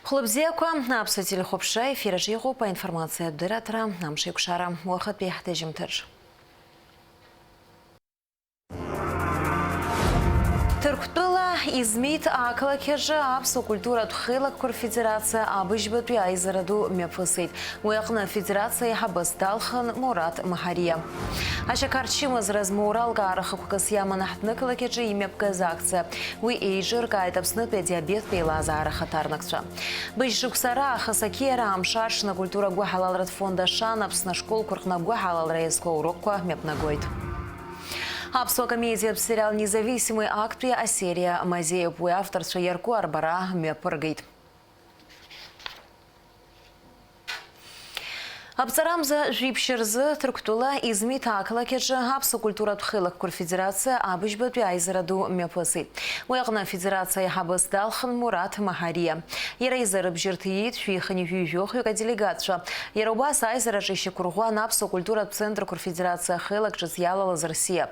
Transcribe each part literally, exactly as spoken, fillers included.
Хәлыбзиақәа, аԥсуа телехәаԥшра ефир аҿы иҟоуп аинформациатә дырраҭара, амшеикәшара, уахатәи ҳҭыжьымҭаҿ. Ҭырқәтәыла Измит ақалақь аҿы аԥсуа культуратә хеилакқәа рфедерациа абыжьбатәи аизара ду мҩаԥысит. Уи аҟны афедерациа аиҳабыс далхын Мураҭ Маҳариа. Ашьақар чымазара змоура алкаара хықәкыс иаман аҳҭнықалақь аҿы имҩаԥгаз акциа. Уи еиҿыркааит Аԥснытәи адиабеттә еилазаара ахаҭарнакцәа. Быжь шықәса раахыс ақьиара амш аҽны акультура гәыҳалалратә фонд Ашана Аԥсны ашколқәа рҟны агәыҳалалра иазку аурокқәа мҩаԥнагоит. Аԥсуа комедиатә сериал Независимый актәи асериа мазеиуп, уи авторцәа иарку арбара мҩаԥыргеит. Аԥҵарамза жәиԥшь рзы Ҭырқәтәыла Измит ақалақь аҿы аԥсуа культуратә хеилакқәа рфедерациа абыжьбатәи аизара ду мҩаԥысит. Уи аҟны афедерациа аиҳабыс далхын Мураҭ Маҳариа. Иара изы рыбжьырҭ иит шәи хынҩажәи жәохәҩык аделегатцәа. Иара убас аизараҿы ишьақәырӷәӷәан аԥсуа культуратә центрқәа рфедерациа ахеилак ҿыц иалалаз рсиа.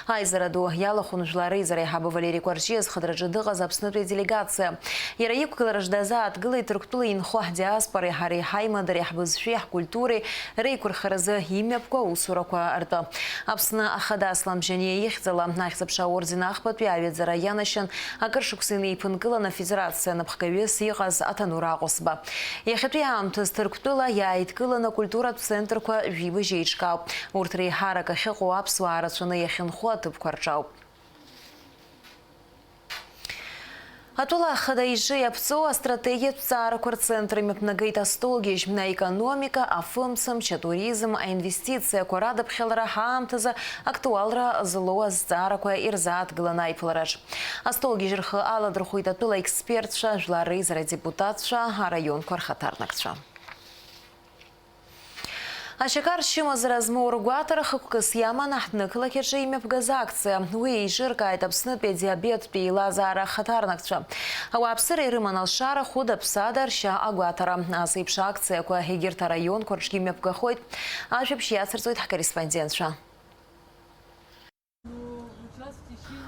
Аизара ду иалахәын жәлар реизара аиҳабы Валери Кәарҷиа зхадраҿы дыҟаз Аԥснытәи аделегациа. Иара иқәгылараҿ дазааҭгылеит Ҭырқәтәыла инхо ҳдиаспореи ҳареи ҳаимадареи ҳбызшәеи ҳкультуреи реиқәырхаразы имҩаԥго аусурақәа ртәы. Аԥсны Ахада Аслан Бжьаниа ихьӡала Ахьӡ-аԥша аорден ахԥатәи аҩаӡара ианашьан акыр шықәса инеиԥынкылан афедерациа напхгаҩыс иҟаз Аҭанур Аҟәысба. Иахьатәи аамҭаз Ҭырқәтәыла иааидкыланы акультуратә центрқәа жәибжь еиҿкаауп. Урҭ реиҳарак ахьыҟоу аԥсуаа рацәаны иахьынхо аҭыԥқәа рҿы ауп. Атәыла ахада иҿы иаԥҵоу астратегиатә ҭҵаарақәа рцентр имҩаԥнагеит астолгьежь, аекономика, афымцамч, атуризм, аинвестициақәа радаԥхьалара ҳаамҭазы актуалра злоу азҵаарақәа ирзааҭгылан аиԥылараҿ. Астолгьежь рхы аладырхәит атәыла експертцәа, жәлар реизара адепутатцәа, араионқәа рхаҭарнакцәа. Ашьақар чымазара змоу ргәаҭара хықәкыс иаман аҳҭнықалақь аҿы имҩаԥгаз акциа. Уи еиҿыркааит Аԥснытәи адиабеттә еилазаара ахаҭарнакцәа. Ауааԥсыра ирыман алшара, хәыда-ԥсада ршьа агәаҭара. Ас еиԥш акциақәа егьырҭ араионқәа рҿгьы имҩаԥгахоит. Ажәабжь иацырҵоит ҳкорреспондентцәа.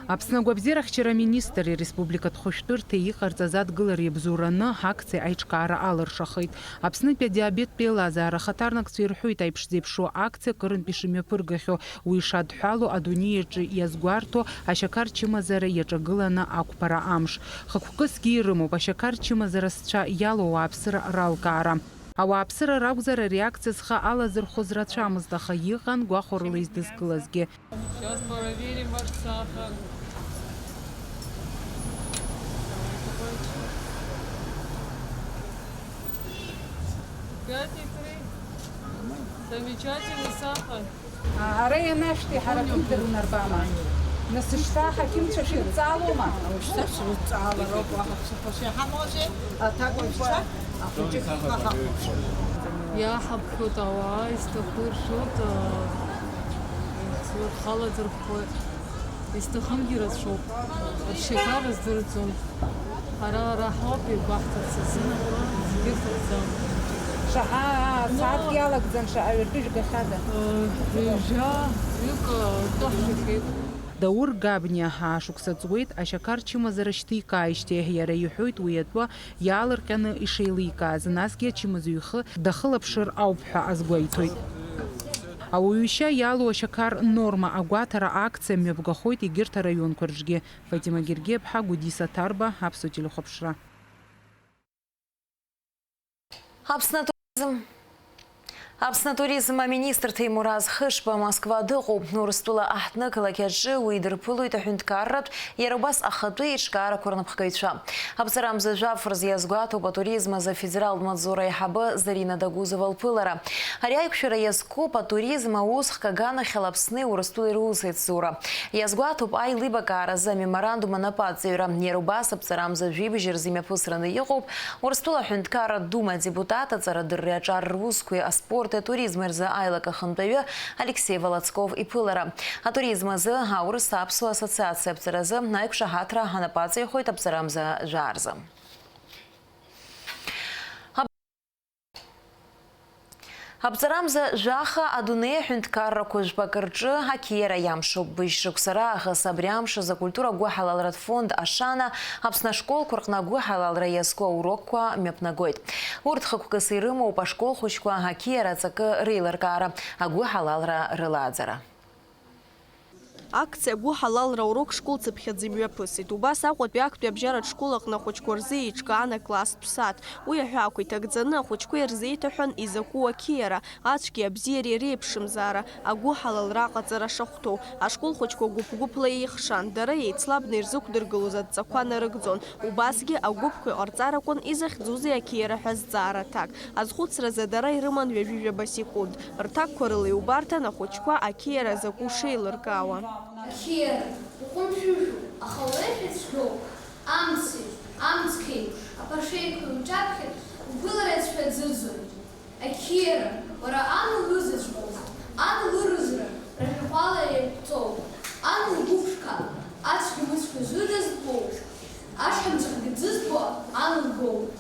Аԥсны агәабзиарахьчара аминистр иреспубликатә хәышәтәырҭа иҟарҵаз адгылара иабзоураны акциа аиҿкаара алыршахеит. Аԥснытәи адиабеттә еилазаара ахаҭарнакцәа ирҳәоит аиԥш зеиԥшу акциа кырынтә ишымҩаԥыргахьоу, уи ишадҳәалоу адунеи аҿы иазгәарҭо ашьақар чымазара иаҿагыланы ақәԥара амш. Хықәкысгьы ирымоуп ашьақар чымазара зцәа иалоу ауааԥсыра ралкаара. Ауааԥсыра ракәзар, ари акциа зхы алазырхәоз рацәамызт, аха иҟан гәахәарыла издызкылазгьы. Сейчас проверим ваш сахар. Пять и три. Замечательный сахар. Ара ианашәҭи ҳара ҳәа идырнарбама? Нас шьҭа аҳақьымцәа шәырҵаалома? Шьҭа шрыҵаалароуп, уаҳа ԥсыхәа шәаҳамоузеи, аҭакәажәцәа ахәыҷы ҳхы ҳахәаԥшуеит. Иаҳаԥхьоит ауаа, изҭаху ршәоит, рхы аладырхәуеит. Изҭахымгьы рацәоуп. Ршьақар рыздырӡом. Ҳара ара ҳауп игәаҳҭарц азын, зегьы рҭахӡам. Шаҳа сааҭк иалагӡан, шаҟа ҩыртәы жәгахьада? Ҩажәа, ҩык, ҩыртәы ҳжәахьеит. Даур Габниа ҳаа шықәса ҵуеит ашьақар чымазара шьҭикааижьҭеи, иара иҳәоит уи атәы иаалырҟьаны ишеиликааз, насгьы ачымазаҩ ихы дахылаԥшыр ауп ҳәа азгәеиҭоит. Ауаҩышьа иалоу ашьақар норма агәаҭара акциа мҩаԥгахоит егьырҭ араионқәа рҿгьы. Фатима Гергиаԥҳа, Гәдиса Ҭарба, Аԥсуа телехәаԥшра. Аԥсны атуризм. Аԥсны атуризм аминистр Ҭемураз Хышба Москва дыҟоуп. Урыстәыла аҳҭнықалақь аҿы уи дырԥылоит аҳәынҭқарратә, иара убас ахатәы еиҿкаарақәа рнапхгаҩцәа. Аԥҵарамза жәаф рзы иазгәаҭоуп атуризм азы афедералтә маҵзура аиҳабы Зарина Дагузова лԥылара. Ари аиқәшәара иазкуп атуризм аусхк аганахьала Аԥсни Урыстәылеи русеицура. Иазгәаҭоуп аилибакааразы амеморандум анапаҵаҩра. Иара убас аԥҵарамза жәибжь рзы имҩаԥысраны иҟоуп Урыстәыла Аҳәынҭқарратә Дума адепутат, аҵарадырреи аҿар русқәеи аспорти атуризми рзы аилак ахантәаҩы Алексеи Волоцков иԥылара. Атуризм азы Аурыс-Аԥсуа Ассоциациа аԥҵаразы аиқәшаҳаҭра анапаҵаҩхоит аԥҵарамза жәаа рзы. Аԥҵарамза жәаха адунеи аҳәынҭқаррақәа жәпакы рҿы ақьиара иамшуп. Быжь шықәса раахыс абри амш азы акультура гәыҳалалратә фонд Ашана Аԥсны ашколқәа рҟны агәыҳалалра иазку аурокқәа мҩаԥнагоит. Урҭ хықәкыс ирымоуп ашкол хәыҷқәа ақьиара аҵакы реилыркаара, агәыҳалалра рылааӡара. Акциа гәыҳалалра урок школ цыԥхьаӡа имҩаԥысит. Убас Аҟәатәи актәи абжьаратә школ аҟны ахәыҷқәа рзы еиҿкаан акласстә сааҭ. Уи аҳәаақәа иҭагӡаны ахәыҷқәа ирзеиҭаҳәан изакәу ақьиара, ацәгьеи абзиареи реиԥшымзаара, агәыҳалалра аҟаҵара шахәҭоу. Ашкол хәыҷқәа гәыԥ-гәыԥла еихшан, дара еицлабны ирзықәдыргылоз адҵақәа нарыгӡон. Убасгьы агәыԥқәа иҟарҵаракәын изахьӡузеи ақьиара ҳәа зҵаара аҭак. Азхәыцразы дара ирыман ҩажәи жәаба секунд. Рҭакқәа рыла иубарҭан ахәыҷқәа ақьиара закәу шеилыркаауа. Ақьиара уҟәымшәышәуп, аха уеиԥш ицәгьоуп. Амци, амцқәеи, аԥашеиқәеи уҿаԥхьа угәылара ицәҳәаӡыӡоит. Ақьиара, уара ан улызаҵәҟьоуп, ан лырызра рашәахәала еиқәҵоуп. Ан лгәыԥшқа, ацәгьа-мыцәгьа зҩыда збоуп, ашҳамҵәахгьы дзызбо ан лгәоуп.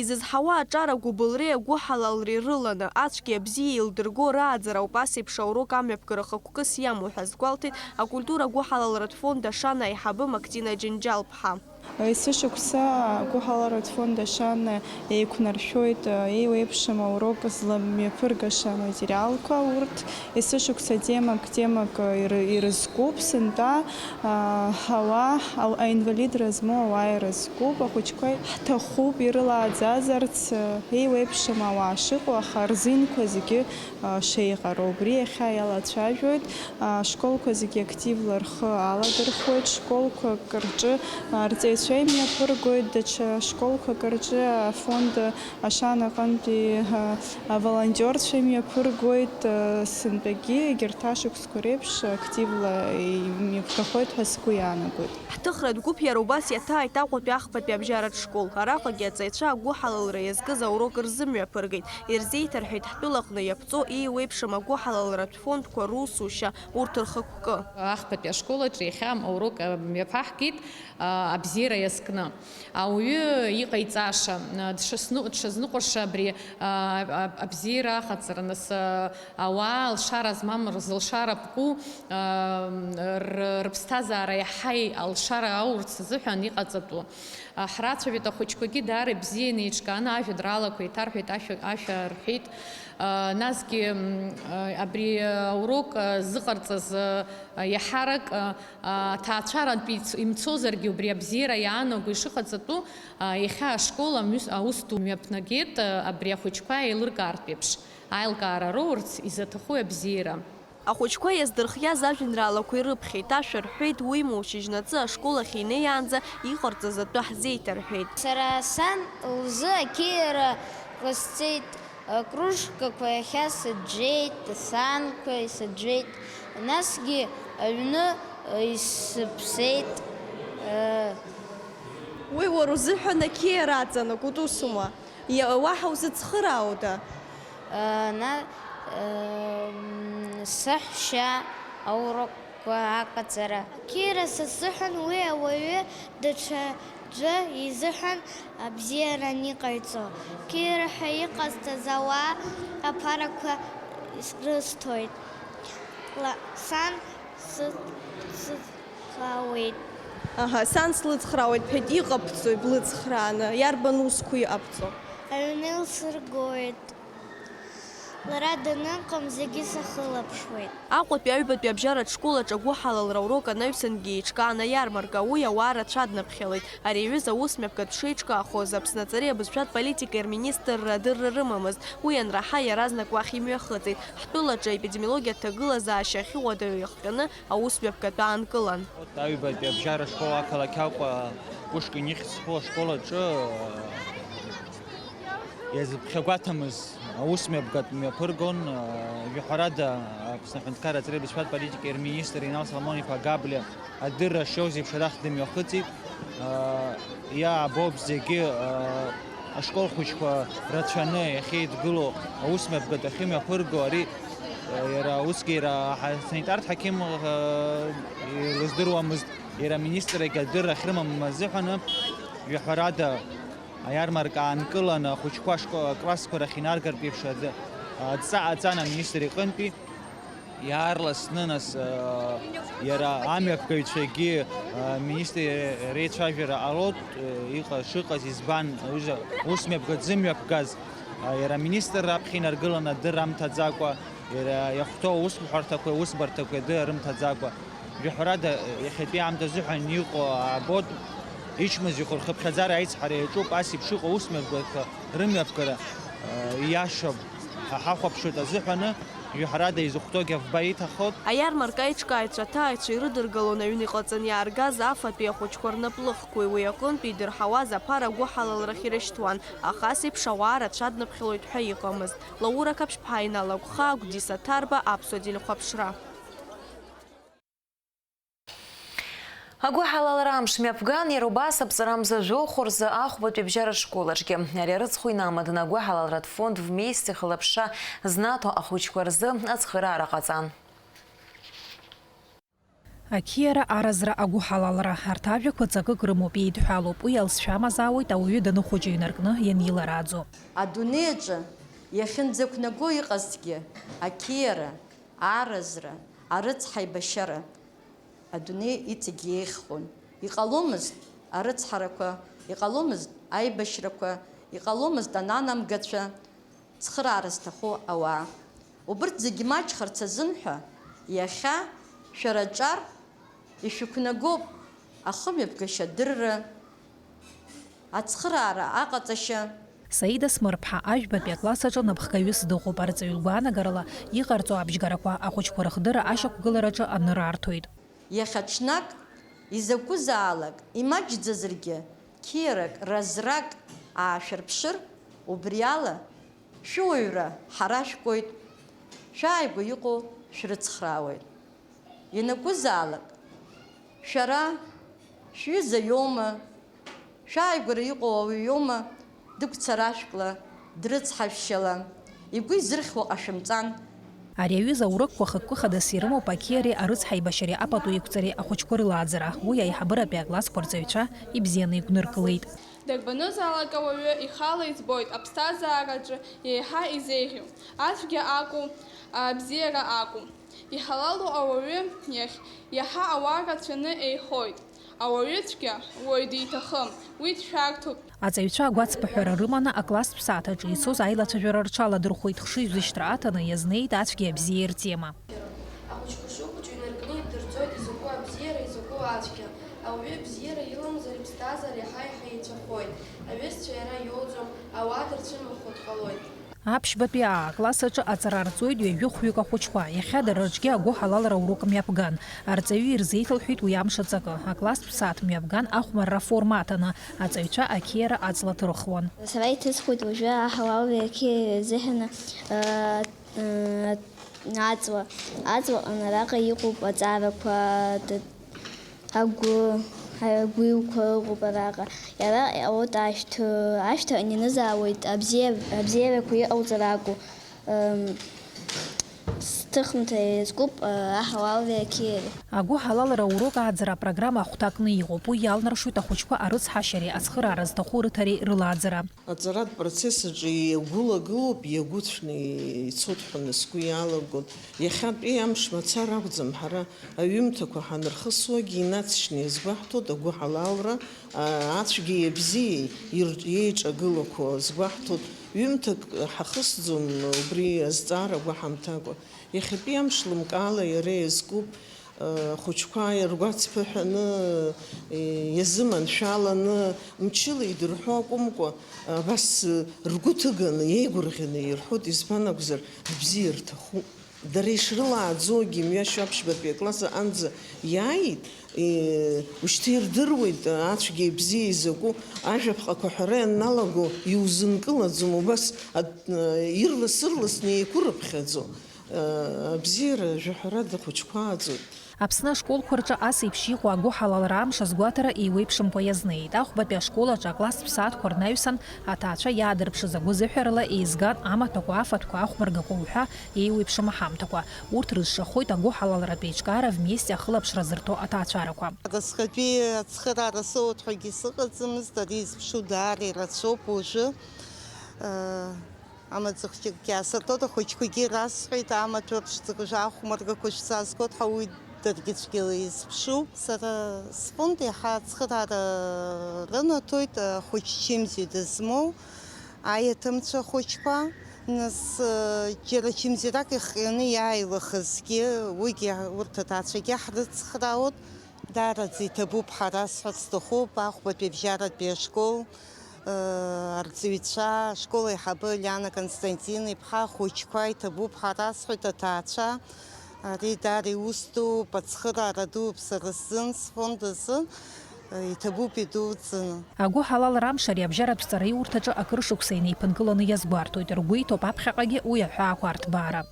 Изызҳауа аҿар агәыбылреи агәыҳалалреи рыланы, ацәгьеи абзиеи еилдырго рааӡара ауп ас еиԥш аурок амҩаԥгара хықәкыс иамоу ҳәа азгәалҭеит акультура гәыҳалалратә фонд Ашана аиҳабы Мактина Џьынџьал-ԥҳа. Есышықәса агәыҳалалратә фонд Ашана еиқәнаршәоит еиуеиԥшым аурок зламҩаԥыргаша аматериалқәа урҭ. Есышықәса темак, темак иры-, ирызкуп, сынтәа, аа, ауаа, ау-, аинвалидра змоу ауаа ирызкуп, ахәыҷқәа ҳҭахуп ирылааӡазарц, еиуеиԥшым ауаа шыҟоу, аха рзинқәа зегьы, аа, шеиҟароу. Убри иахьа иалацәажәоит, аа, ашколқәа зегьы активла рхы аладырхәуеит, школқәак рҿы, аа, рҵаҩцәа имҩаԥыргоит, даҽа школқәак рҿы афонд Ашана аҟынтәи, а, аволонтиорцәа имҩаԥыргоит, а, сынтәагьы егьырҭ ашықәсқәа реиԥш активла имҩаԥгахоит ҳәа сгәы иаанагоит. Ҳҭыхратә гәыԥ иара убас иаҭааит Аҟәатәи ахԥатәи абжьаратә школ. Араҟагьы аҵаҩцәа агәыҳалалра иазкыз аурок рзымҩаԥыргеит. Ирзеиҭарҳәеит ҳтәылаҟны иаԥҵоу еиуеиԥшым агәыҳалалратә фондқәа русушьа, урҭ рхықәкы. Ахԥатәи ашкол аҿы иахьа аурок, а, мҩаԥаҳгеит, а, абзиара иазкны. Ауаҩы иҟаиҵаша, а, дшазну-, дшазныҟәаша абри, а, а, абзиара аҟаҵара, нас, а, ауаа алшара змам рзылшара ԥку, а, р-, рыԥсҭазаара иаҳа алшара аурц азыҳәан иҟаҵатәу. А, ҳрацәажәеит ахәыҷқәагьы даара ибзианы еиҿкааны ажәеинраалақәа еиҭарҳәеит, ашәа, ашәа рҳәеит. А, насгьы, м, а, абри аурок, а, зыҟарҵаз, а, иаҳарак, а, Аҭаацәарантә ицу-, имцозаргьы убри абзиара иаанаго ишыҟаҵатәу, а, иахьа ашкол амҩс-, аус ду мҩаԥнагеит, а, абри ахәыҷқәа еилыркаартә еиԥш, аилкаара роурц изаҭаху абзиара. Ахәыҷқәа иаздырхиаз ажәеинраалақәа ирыԥхьеит, ашәа рҳәеит, уимоу шьыжьнаҵы ашкол ахь инеиаанӡа иҟарҵаз атәы ҳзеиҭарҳәеит. Сара сан лзы ақьиара ҟасҵеит. Акружкақәа иахьа сыӡәӡәеит, асаанқәа исыӡәӡәеит, насгьы аҩны исыԥсеит. Уи уара узыҳәан ақьиара аҵанакуеит, усума? Иа-, уаҳа узыцхыраауда? На-, м, саҳәшьа аурок. Гәааҟаҵара. Ақьиара са сзыҳәан уи ауаҩы даҽаӡәы изыҳәан абзиара аниҟаиҵо. Қьиара ҳәа иҟасҵаз ауаа аԥарақәа рысҭоит. Ла-, сан сы-, сыцхраауеит. Аҳа, сан слыцхраауеит, бҳәеит, иҟабҵои блыцхрааны, иарбан усқәа иҟабҵо? Аҩны лсыргоит. Лара даныҟам зегьы сахылаԥшуеит. Аҟәатәи аҩбатәи абжьаратә школ аҿы агәыҳалалра урок анаҩсангьы еиҿкаан аиармарка, уи ауаа рацәа днаԥхьалеит. Ари аҩыза аус мҩаԥгатә дшеиҿкаахоз Аԥсны аҵареи абызшәатә политикеи рминистрра адырра рымамызт. Уи анраҳа, иаразнак уахь имҩахыҵит. Ҳтәылаҿы аепидемиологиатә ҭагылазаашьа ахьыуадаҩу иахҟьаны аус мҩаԥгатә аанкылан. Аҩбатәи абжьаратә школ ақалақь Аҟәа Пушкин ихьӡ зху ашкол аҿы, э, иазыԥхьагәаҭамыз аус мҩаԥгатә мҩаԥыргон, э, жәаҳәарада, Аԥсны аҳәынҭқарра аҵареи абызшәатә политикеи рминистр Инал Соломон-иԥа Габлиа адырра шиоуз еиԥш арахь дымҩахыҵит. Э, иаабоуп зегьы, э, ашкол хәыҷқәа рацәаны иахьеидгылоу аус мҩаԥгатә ахьымҩаԥырго ари, э, иара усгьы иара ҳа-, санитартә ҳақьым, э, илыздыруамызт. Иара аминистррагьы адырра ахьрымам азыҳәаны, жәаҳәарада, аиармарка аанкыланы, ахәыҷқәа ашко-, аклассқәа рахь инаргартә еиԥш, аӡы-, Адҵа ҟаҵан аминистр иҟынтәи, иаарласны, нас, э, иара амҩаԥгаҩцәагьы, э, аминистр реицәажәара ҟалоит, э, иҟа-, шыҟаз, избан, аҩыза ус мҩаԥгатә зымҩаԥгаз, э, иара аминистр раԥхьа инаргыланы адырра амҭаӡакәа, иара иахәҭоу аусҳәарҭақәеи аусбарҭақәеи адырра рымҭаӡакәа. Жәаҳәарада, иахьатәи аамҭа азыҳәан иҟоу аабоит, ичмазаҩхо рхыԥхьаӡара аицҳара иаҿуп, ас еиԥш иҟоу аусмҩаԥгатәқәа рымҩаԥгара, э, ииашоуп ҳәа ҳахәаԥшуеит азыҳәаны, жәаҳәарада изыхәҭоугьы афба иҭахоит. Аиармарка аиҿкааҩцәа аҭааҩцәа ирыдыргалон аҩны иҟаҵаны иааргаз афатәи ахәыҷқәа рнаплыхқәеи уи аҟынтә идырҳауаз аԥара агәыҳалалрахь ирышьҭуан, аха ас еиԥш ауаа рацәа дныԥхьалоит ҳәа иҟамызт. Лаура Қаԥшьԥҳа, Инал Агәхаа, Гәдиса Ҭарба, Аԥсуа телехәаԥшра. Агәыҳалалра амш мҩаԥган, иара убас аԥҵарамза жәохә рзы ахәбатәи абжьаратә школ аҿгьы. Ари арыцхә инамаданы агәыҳалалратә фонд Вместе хылаԥшра знаҭо ахәыҷқәа рзы ацхыраара ҟаҵан. Ақьиара, аразра, агәыҳалалра, арҭ ажәақәа ҵакык рымоуп, еидҳәалоуп, уи алҵшәа амазаауеит ауаҩы даныхәыҷу инаркны ианиларааӡо. Адунеи аҿы иахьынӡақәнаго иҟазҭгьы, ақьиара, аразра, арыцҳаибашьара адунеи иҵегь еиӷьхон. Иҟаломызт арыцҳарақәа, иҟаломызт аибашьрақәа, иҟаломызт ананамгацәа, цхыраара зҭаху ауаа. Убырҭ зегьы маҷхарц азын ҳәа, иахьа шәара аҿар ишәықәнагоуп ахымҩаԥгашьа адырра, ацхыраара аҟаҵашьа. Саида Смырԥҳа ажәбатәи акласс аҿы напхгаҩыс дыҟоуп. Арҵаҩы лгәаанагарала, иҟарҵо абжьгарақәа ахәыҷқәа рыхдырра ашьақәгылараҿы аныр арҭоит. Иахьа ҽнак, изакәызаалак имаҷӡазаргьы, қьиарак, разрак аашәырԥшыр, убриала шәыуаҩра ҳара шәкуеит, шәааигәа иҟоу шәрыцхраауеит. Ианакәызаалак, шәара шәҩыза иоума, шәааигәара иҟоу ауаҩ иоума, дыгәцарашәкла, дрыцҳашәшьала, игәы изырхьуа ҟашәымҵан. Ари аҩыза аурокқәа хықәкы хадас ирымоуп ақьиареи арыцҳаибашьареи апату еиқәҵареи ахәыҷқәа рылааӡара. Уи аиҳабыратәи аклассқәа рҵаҩцәа ибзианы игәныркылеит. Дарбанызаалак ауаҩы ихала избоит аԥсҭазаараҿы еиҳа изеиӷьу, ацәгьа акәу, абзиара акәу. Иҳалалу ауаҩы иахь иаҳа ауаа рацәаны еихоит. Ауаҩы цәгьа уаҩ диҭахым, уи дшәарҭоуп. Аҵаҩцәа агәацԥыҳәара рыманы акласстә сааҭ аҿы ицоз аилацәажәара рҽаладырхәеит, хшыҩзышьҭра аҭаны иазнеит ацәгьеи абзиеи ртема. Ахәыҷқәа шыхәыҷу инаркны идырҵоит изакәу абзиара, изакәу ацәгьа. Ауаҩы абзиара иламзар, иԥсҭазаара иаҳа-иаҳа еицәахоит. Аҩызцәа иара иоуӡом, ауаа дырцәымыӷхо дҟалоит. Аԥшьбатәи аа класс аҿы аҵара рҵоит ҩажәи хәҩык ахәыҷқәа. Иахьа дара рҿгьы агәыҳалалра урок мҩаԥган. Арҵаҩы ирзеиҭалҳәеит уи амш аҵакы. Акласстә сааҭ мҩаԥган ахәмарра аформат аны, аҵаҩцәа ақьиара аҵла ҭырхуан. Сара иҭысхуеит уажәы аҳалалреи ақьиареи рзыҳәаны, ыы, ыы, аҵла. Аҵлаҟны араҟа иҟоуп аҵарақәа, т-, агәы, агәилқәа ыҟоуп араҟа. Иара иҟалоит ашәҭ, ашәҭ анианызаауеит абзиа-, абзиарақәа иҟауҵар акәу, ыы, сҭыхымҭа иазкуп, ыы, аҳалалреи ақьиареи. Агәыҳалалра урок ааӡара апрограмма ахәҭакны иҟоуп. Уи иалнаршоит ахәыҷқәа арыцҳашьареи ацхыраара зҭаху рыҭареи рылааӡара. Аҵаратә процесс аҿы иагәылагылоуп, иагәыцәны ицоит ҳәа сгәы иалагоит. Иахьатәи амш мацара акәӡам, ҳара аҩымҭақәа ҳанырхысуагьы инаҵшьны иазгәаҳҭоит агәыҳалалра, а, ацәгьеи абзиеи ир-, иеиҿагылақәо азгәаҳҭоит. Ҩымҭак ҳахысӡом убри азҵаара гәаҳамҭакәа. Иахьатәи амш лымкаала иара иазкуп. Ахәыҷқәа иргәацԥыҳәаны, иазыманшәаланы, мчыла идырҳәо акәымкәа, абас ргәы ҭыганы, еигәырӷьаны ирҳәоит, избан акәзар, абзиа рҭахуп. Дара ишрылааӡогьы, мҩашьо аԥшьбатәи акласс аҟынӡа иааит, ушьҭа ирдыруеит ацәгьеи абзиеи закәу, ажәаԥҟақәа аҳәара ианналаго иузынкылаӡом, убас ад-, ирлас-ырласны еиқәырыԥхьаӡо. Абзиара жәаҳәарада ахәыҷқәа ааӡоит. Аԥсны ашколқәа рҿы ас еиԥш иҟоу агәыҳалалра амш азгәаҭара еиуеиԥшымкәа иазнеит. Ахәбатәи ашкол аҿы акласстә сааҭқәа рнаҩсан аҭаацәа иаадырԥшыз агәазыҳәарала еизган амаҭәақәа, афатәқәа, ахәмаргақәа уҳәа еиуеиԥшым аҳамҭақәа. Урҭ рызшахоит агәыҳалалратә еиҿкаара Вместе ахылаԥшра зырҭо аҭаацәарақәа. Разҟатәи ацхыраара соуеит ҳәагьы сыҟаӡамызт, ари изԥшу даара ирацәоуп уажәы. Амаҵ хәҷыкгьы аасыртуеит, ахәыҷқәагьы расҳәеит, амаҭәа ԥшӡақәа, ахәмаргақәа шәзаазгоит ҳәа, уи даргьы цәгьала изԥшуп. Сара сфонд иаҳа ацхыраара рынаҭоит, ахәыҷ чымзи дызмоу аиаҭымцәа хәыҷқәа. Нас, џьара чымзарак ихҟьаны иааилахазгьы, уигьы урҭ аҭаацәагьы ҳрыцхраауеит. Даараӡа иҭабуп ҳара, сҳәарц сҭахуп, ахәбатәи абжьаратәи ашкол, э, арҵаҩцәа, ашкол аиҳабы Лиана Константин-иԥҳа, ахәыҷқәа, иҭабуп ҳара, сҳәоит, аҭаацәа. Ари даара иус дууп, ацхыраара дууп сара сзын, сфонд азы, э, иҭабуп идуӡӡаны. Агәыҳалалра амш ари абжьаратә ҵараиурҭаҿы акыр шықәса инеиԥынгыланы иазгәарҭоит, ргәы иҭоуп аԥхьаҟагьы уи аҳәаақәа арҭбаара.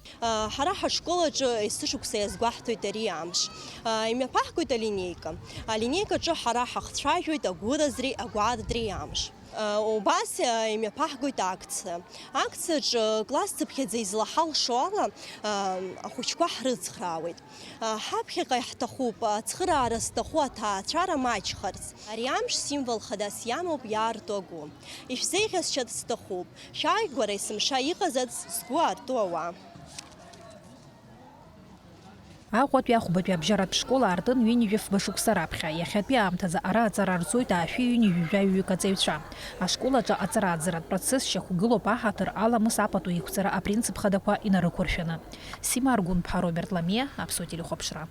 Ҳара ҳашкол аҿы есышықәса иазгәаҳҭоит ари амш. Имҩаԥаҳгоит алинеика. Алинеикаҿы ҳара ҳахцәажәоит агәыразреи агәаардреи амш. Убас имҩаԥаҳгоит акциа. Акциаҿы класс цыԥхьаӡа излаҳалшо ала, ахәыҷқәа ҳрыцхраауеит. Ҳаԥхьаҟа иаҳҭахуп ацхыраара зҭаху аҭаацәара маҷхарц. Ари амш символ хадас иамоуп иаарту агәы. Ишәзеиӷьасшьарц сҭахуп. Шәааи, гәара есымша иҟазарц згәы аарту ауаа. Аҟәатәи ахәбатәи абжьаратә школ аартын ҩынҩажәи фба шықәса раԥхьа. Иахьатәи аамҭазы ара аҵара рҵоит аашәи ҩынҩажәи жәаҩык аҵаҩцәа. Ашкол аҿы аҵара-ааӡаратә процесс шьақәгылоуп аҳаҭыр аламыс апату еиқәҵара апринцип хадақәа инарықәыршәаны. Сима Аргәынԥҳа, Роберт Ламиа, Аԥсуа телехәаԥшра.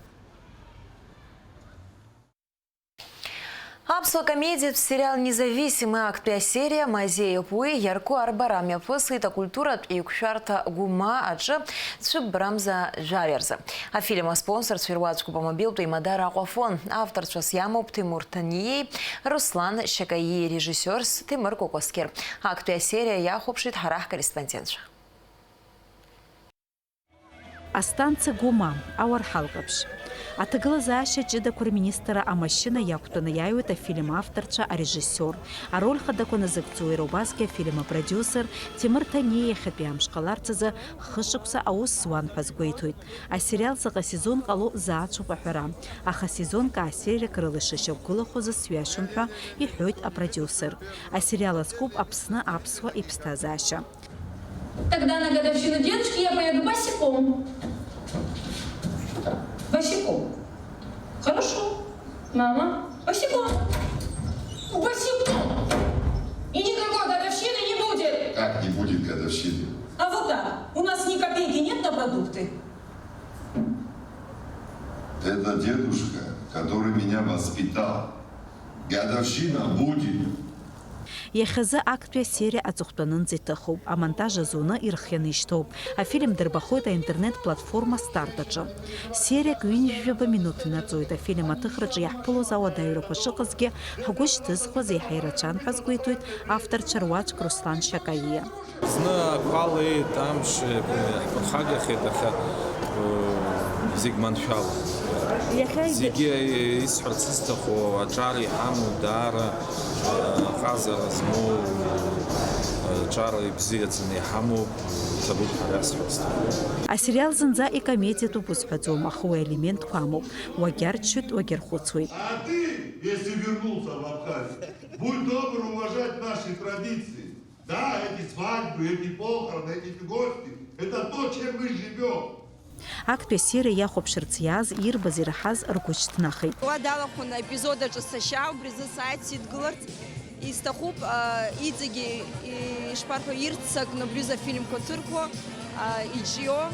Аԥсуа комедиатә сериал Независимый актәи асериа мазеиуп. Уи иарку арбара мҩаԥысит акультуратә еиқәшәарҭа Гәыма аҿы цәыббрамза жәаҩа рзы. Афильм аспонсорцәа ируаӡәкуп амобилтә еимадара Аҟәафон. Авторцәас иамоуп Ҭемур Ҭаниеи Руслан Шьакаиеи, режиссиорс Ҭемыр Кәакәасқьыр. Актәи асериа иахәаԥшит ҳара ҳкорреспондентцәа. Астанциа Гәыма, ауарҳал ҟаԥшь. Аҭагылазаашьа ҷыдақәа рминистрра амашьына иақәтәаны иааиуеит афильм авторцәа, арежиссиор. Ароль хадақәа назыгӡо иара убасгьы афильм апродиусер Ҭемыр Ҭаниа иахьатәи амш ҟаларц азы хышықәса аус зуан ҳәа азгәеиҭоит. Асериал заҟа сезон ҟало заацәоуп аҳәара, аха сезонк аа сериак рыла ишышьақәгылахо азы сҩашьом ҳәа иҳәоит апродиусер. Асериал азкуп Аԥсны аԥсуа иԥсҭазаашьа. Тогда на годовщину дедушки я поеду босиком. Босиком. Хорошо. Мама, босиком. Босиком. И никакой годовщины не будет. Как не будет годовщины? А вот так. У нас ни копейки нет на продукты. Это дедушка, который меня воспитал. Годовщина будет. Иахьазы актәи асериа аҵыхәтәанынӡа иҭыхуп, амонтаж азуны ирхианы ишьҭоуп. Афильм дырбахоит аинтернет-платформа Старт аҿы. Сериак ҩынҩажәаба минуҭ инаҵоит. Афильм аҭыхраҿы иаҳԥылоз ауадаҩрақәа шыҟазгьы, ҳгәы шьҭызхуаз еиҳа ирацәан ҳәа азгәеиҭоит авторцәа руаӡәк Руслан Шьакаиа. Зны ақәа леит, амш ҳԥырхагахьеит, аха, э, зегь маншәалан. Иахьа ида- Зегьы исҳәарц исҭаху аҿар иҳамоу даара, э, ҟазара змоу, э, ҿар ибзиаӡаны иҳамоу ҭабуп ҳәа расҳәарц сҭахуп. Асериал зынӡа икомедиатәуп узҳәаӡом, аха уи аелементқәа амоуп, уагьарччоит, уагьархәыцуеит. А ты, если вернулся в Абхазию, будь добр уважать наши традиции. Да, эти свадьбы, эти похороны, эти гости, это то, чем мы живём. Актәи асериа иахәаԥшырц иааз, ирбаз, ираҳаз ргәы шьҭнахит. Уа далахәын аепизод аҿы сашьа, убри азы сааит сидгыларц. Исҭахуп, а, иҵегьы, и-, ишԥарҳәо, ирццакны убри азы афильмқәа ҭырқәо, а, иҿио,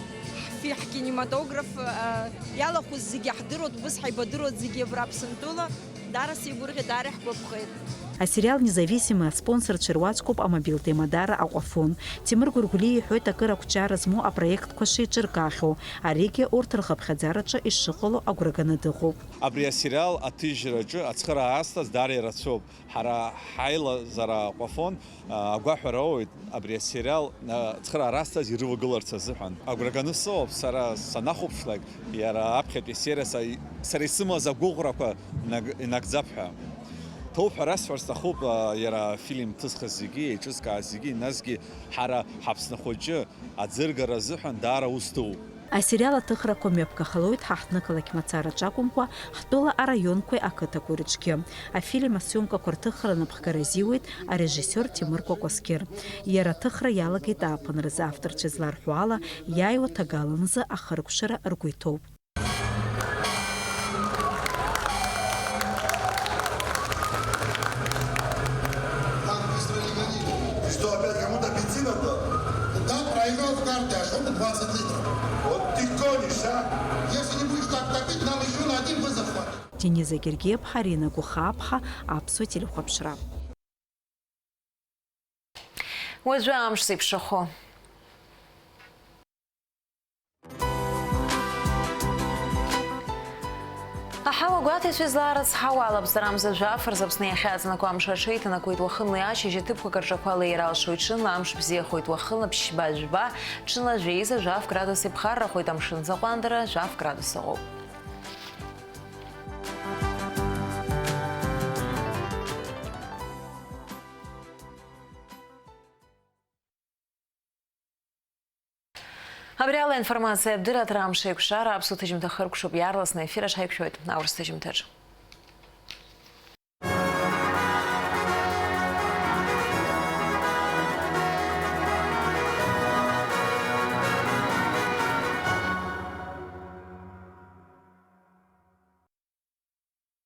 ҳфи-, ҳкинематограф, а, иалахәыз зегьы ҳдыруеит, убыс ҳаибадыруеит зегьы абра Аԥсынтәыла. Даара сеигәырӷьеит, даара иаҳгәаԥхеит. Асериал Независимый аспонсорцәа руаӡәкуп амобилтә еимадара Аҟәафон. Ҭемыр Гәыргәлиа иҳәоит акыр ақәҿиара змоу апроектқәа шеиҿыркаахьоу, аригьы урҭ рхыԥхьаӡараҿы ишыҟало агәра ганы дыҟоуп. Абри асериал аҭыжьраҿы ацхыраара аасҭаз даара ирацәоуп. Ҳара ҳаилазара Аҟәафон, а, агәаҳәара ауеит абри асериал, а, ацхыраара аасҭаз ирывагыларц азыҳәан. Агәра ганы сыҟоуп, сара санахәаԥшлак, иара аԥхьатәи асериа са, сара исымаз агәыӷрақәа наг-, инагӡап ҳәа. Ҭоуп ҳәа расҳәар сҭахуп, а, иара афильм ҭызхыз зегьы, еиҿызкааз зегьы, насгьы ҳара ҳаԥсны хәыҷы аӡыргара азыҳәан даара ус дууп. Асериал аҭыхрақәа мҩаԥгахалоит ҳаҳҭнықалақь мацараҿ акәымкәа, ҳтәыла араионқәеи ақыҭақәеи рыҿгьы. Афильм асиомкақәа рҭыхра анапхгара азиуеит арежиссиор Тимур Кәакәасқьыр. Иара аҭыхра иалагеит ааԥынразы, авторцәа изларҳәо ала, иааиуа ҭагаланзы ахыркәшара ргәы иҭоуп. Там быстро не гони. Ты что, опять кому-то бензин отдал? Да, проиграл в карты, а что-то двадцать литров. Вот ты гонишь, а? Если не будешь так топить, нам еще на один вызов хватит. Дениза Гергиева, Арина Гухаԥҳа, Аԥсуа телехәаԥшра. Уажәы амш зеиԥшрахо. Аҳауа гәаҭеицәа излаарыцҳауа алаԥҵарамза жәаф рзы Аԥсны иахьаҵанакуа амш аҽеиҭанакуеит. Уахынлеи ашьыжь аҭыԥқәак рҿақәа леира алшоит, ҽынла амш бзиахоит, уахынла ԥшьба-жәба, ҽынла жәеиза жәаф градус иԥхаррахоит, амшын аӡы аҟәандара жәаф градус ыҟоуп. Абри ала аинформациа абдырра аҭара амш еиқәшара аԥсуа ҭыжьымҭа хыркәшоуп, иаарласны аефир аҿ ҳаиқәшәоит аурыс ҭыжьымҭаҿ.